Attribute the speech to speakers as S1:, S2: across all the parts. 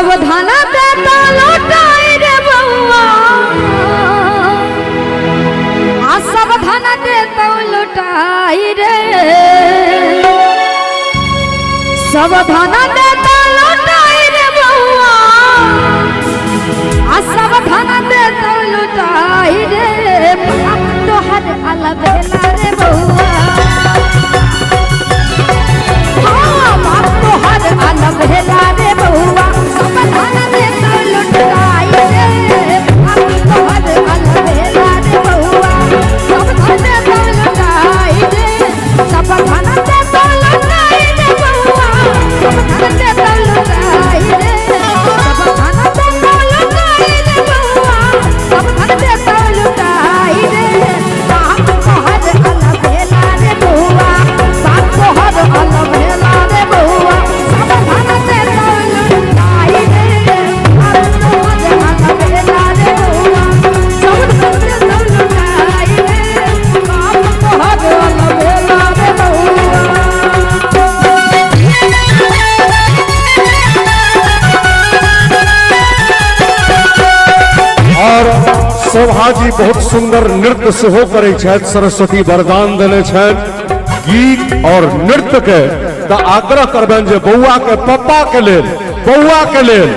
S1: सावधान देता लौटाई रे बउआ, आ सावधान देता लौटाई रे, सावधान देता लौटाई रे बउआ, आ सावधान देता लौटाई रे, बाप तोहर अलबेला रे बउआ, हाँ बाप तोहर अलबेला रे बउआ, सावधान देता लौटाई रे, बाप तोहर अलबेला रे बउआ, सावधान देता लौटाई रे, सावधान देता लौटाई रे बउआ, सावधान देता लौटाई रे, सावधान देता लौटाई रे बउआ, सावधान देता लौटाई रे, बाप तोहर अलबेला रे बउआ, बाप तोहर अलबेला रे बउआ, सावधान देता लौटाई रे, बाप तोहर अलबेला रे बउआ, सावधान देता लौटाई रे, बाप तोहर अलबेला रे बउआ।
S2: और शोभा जी बहुत सुंदर नृत्य सेहो करै छथि, सरस्वती वरदान देने छथि गीत और नृत्य के। तऽ आग्रह करबनि जे बौआ के पप्पा के लेल, बौआ के लेल,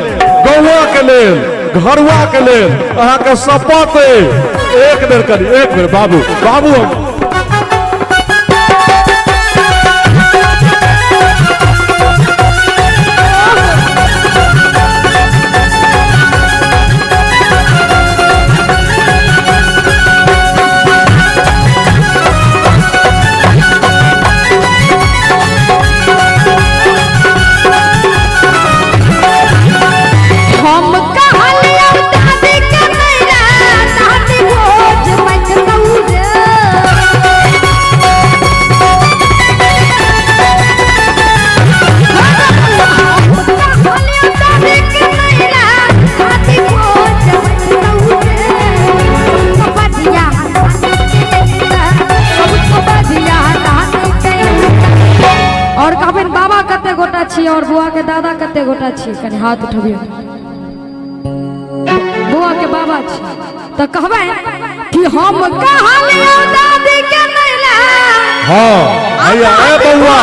S2: गौआ के लेल, घरुआ के लेल अहाँके शपथ अइ। एक बेर करी, एक बेर बाबू बाबू हम
S1: हम कहलियौ दादी के नैरा, दादी भोज बचतौ रे। हम कहलियौ दादी के नैरा, दादी भोज बचतौ रे। सब बढ़िया नानी के नैरा, सब बढ़िया नानी के नैरा। और कहबनि बाबा कते गोटा छी और बुआ के दादा कते गोटा छी, कनि हाथ उठबियौ। बौआ के बाबा छी तऽ कहबै कि हम कहलियौ दादी के नैला,
S2: हाँ भैया, ए बौआ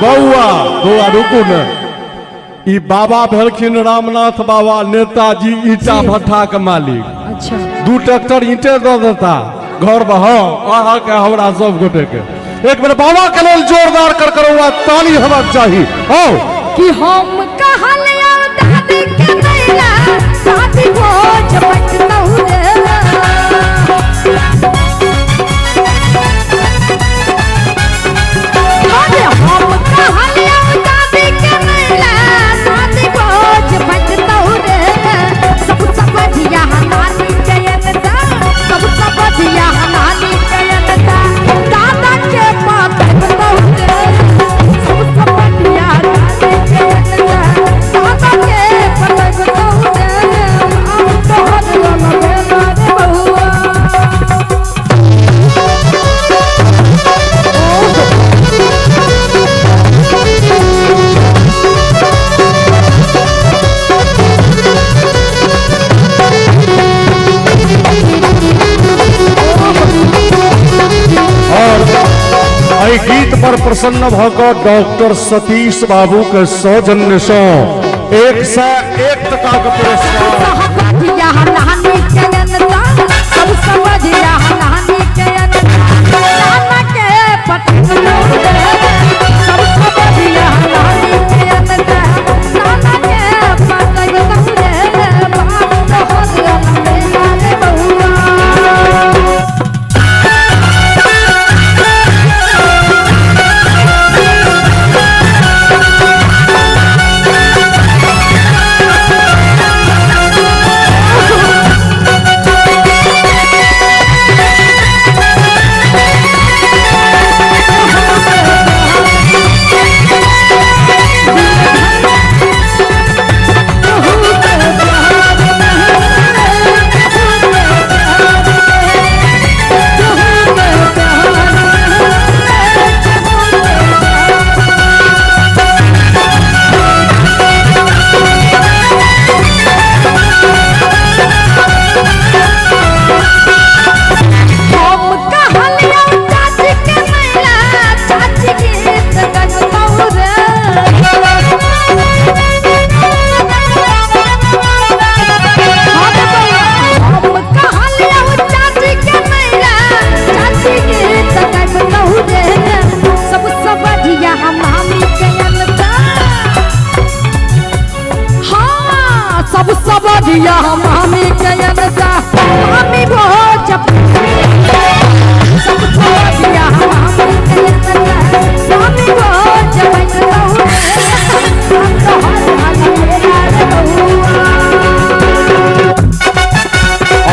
S2: बौआ बौआ रुकू ने, ई बाबा भेलखिन रामनाथ बाबा नेताजी ईटा भट्ठा के मालिक।
S1: अच्छा,
S2: 2 ट्रैक्टर ईंटे दऽ देता घर में। हाँ अहाँके हमरा सब गोटे के एक बेर बाबा के लेल जोरदार कर करौआ ताली हेबाक चाही। हौ
S1: कि हम कहलियौ दादी के नैला, दादी भोज बचतौ रे। अरे हम कहलियौ दादी के नैला, दादी भोज बचतौ रे। सब बढ़िया नानी के अनता, सब बढ़िया नानी के अनता, दादा के पटतौ रे। सब बढ़िया नानी के अनता, दादा के पटतौ रे, बाप तोहर अलबेला रे बउआ।
S2: और एहि गीत पर प्रसन्न भऽ कऽ डॉक्टर सतीश बाबू के सौजन्य सँ 101 टका के पुरस्कार।
S1: बढ़िया नानी के अनता, सब बढ़िया नानी के अनता, नाना के पटतौ रे। सब बढ़िया नानी के अनता, नाना के पटतौ रे, बाप तोहर अलबेला रे बउआ। बढ़िया हम मामी के अनता। हाँ, सबसे बढ़िया हम मामी के अनता, मामी भोज सबसे बढ़िया हम मामी के अनता, मामी भोज बनतौ रे, हम तो हर हर मेरा रे बउआ।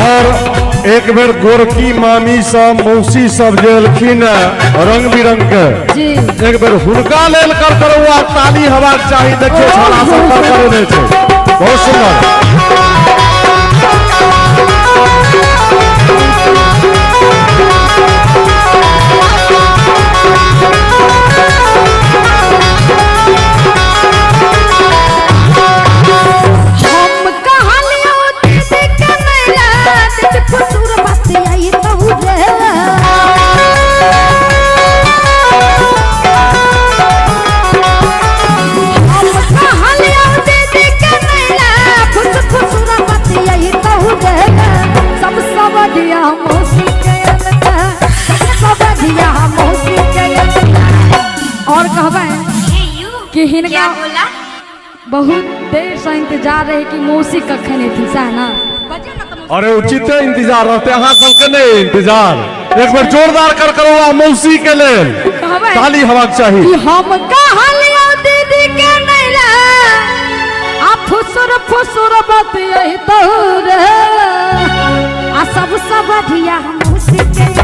S2: और एक बेर गोरकी मामी सब मौसी सब जे एलखिन रंग बिरंग के
S1: जी
S2: एक बेर हुनका लेल कर करौआ ताली हेबाक चाही। देखियौ छौड़ा सब कर करेने छै, बहुत सुंदर।
S1: हम कहलियो दीदी के नैला, दीदी फुसुर बतियाई तहु रे। हम कहलियो दीदी के नैला, फुस फुसुर बतियाई तहु रे। सबसे बढ़िया मौसी के अनता, सबसे बढ़िया मौसी के अनता। और कहबै कि हिनका बहुत देर से इंतजार रहे कि मौसी कखन एथिन, सएह ना?
S2: अरे उचिते इंतजार रहते, अहाँ सबके नहीं इंतजार। एक बेर जोरदार कर करौआ मौसी के लेल
S1: कहबै
S2: ताली हेबाक चाही।
S1: कि हम कहलियो दीदी के नैला, आ फुसुर फुसुर बतियही तहु रे, आ सबसे बढ़िया मौसी के।